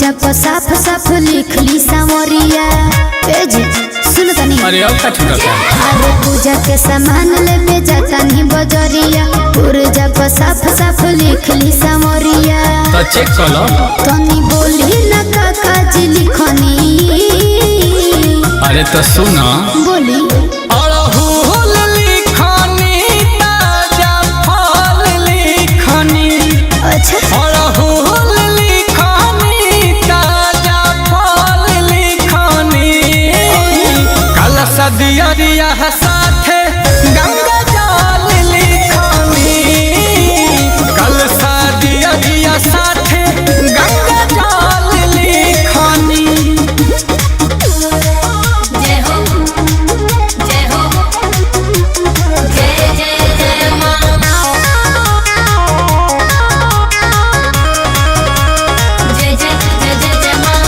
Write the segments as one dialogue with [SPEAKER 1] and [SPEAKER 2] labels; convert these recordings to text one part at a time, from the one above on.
[SPEAKER 1] पुरजा पर साफ साफ लिख ली सावरिया। ए जी सुन तनी।
[SPEAKER 2] अरे अब का छूटता?
[SPEAKER 1] अरे पूजा के सामान लेबे जातानी बजरिया, पुरजा पर साफ साफ लिख ली सावरिया।
[SPEAKER 2] तो चेक कर लो।
[SPEAKER 1] तनी बोली ना काका जी लिखनी।
[SPEAKER 2] अरे तो सुन।
[SPEAKER 1] बोली।
[SPEAKER 2] अड़हुल लिखनी, ताजा फल लिखनी।
[SPEAKER 1] अच्छा।
[SPEAKER 2] अड़हुल लिखनी, ताजा फल लिखनी, काला सदियरिया साथे गंगा जल लिखनी, कल सदियरिया साथे गंगा जल लिखनी।
[SPEAKER 3] जय हो जय हो जय जय जय माँ जय जय जय जय जय माँ।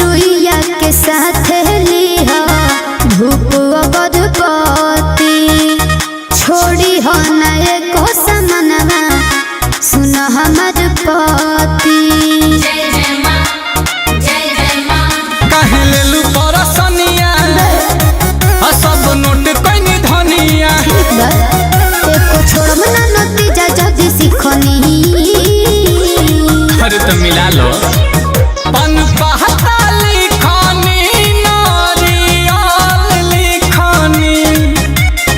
[SPEAKER 1] रुइया के साथ लिहा धूप अगरबत्ती, छोड़ी हो न एको समनवा सुन हमर पति।
[SPEAKER 3] जय जय माँ जय जय माँ।
[SPEAKER 2] काहे लेलू परसनिया, आ सब नोट कैनी धनिया।
[SPEAKER 1] ठीक बा, एको छोड़म ना नतीजा जदी सिखनी।
[SPEAKER 2] अरे तो मिला लो। पन पहता लिखनी, नारियल लिखनी,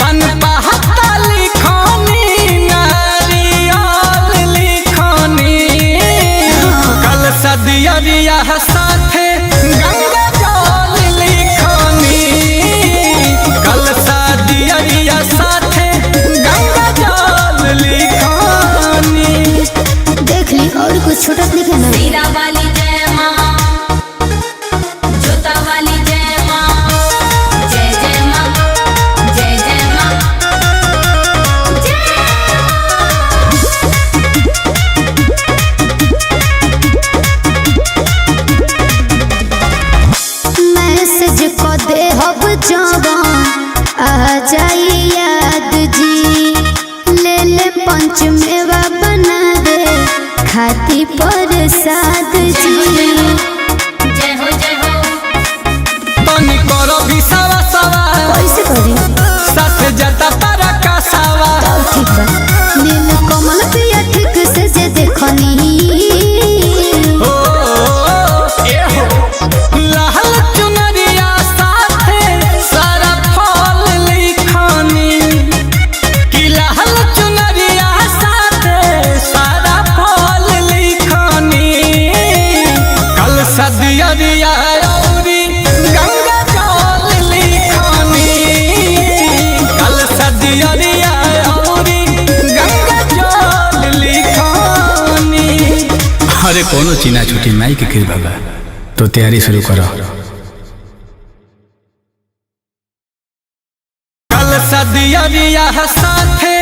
[SPEAKER 2] पन पहता लिखनी, नारियल लिखनी, कल सदियरिया साथे गंगा जल लिखनी, कल सदियरिया साथे गंगा जल लिखनी।
[SPEAKER 1] देख ली और कुछ छूटत नहीं ना।
[SPEAKER 3] सीरा वाली जय माँ, जोता वाली जय माँ, जय जय माँ जय जय माँ जय।
[SPEAKER 1] मैसेज को दे हब जवान आ जाई याद जी, ले ले पंचमेवा बना दे खाती प्रसाद जी।
[SPEAKER 3] जय हो जय हो।
[SPEAKER 2] तनी करो भी सवा सवा।
[SPEAKER 1] कैसे करी?
[SPEAKER 2] साथ जाता तारा का सावा।
[SPEAKER 1] तब ठीक बा। नील कमल पिया ठीक से जे देखनी।
[SPEAKER 2] ओ, ए हो। लाल चुनरिया साथे सारा फल लिखनी, कि लाल चुनरिया साथे सारा फल लिखनी, कल सदियरिया औरी गंगा जल लिखनी, कल सदियरिया औरी गंगा जल लिखनी। अरे कोनो चिना छुटी माई के कृपा बा तो तैयारी शुरू करो। कल सदियरिया साथे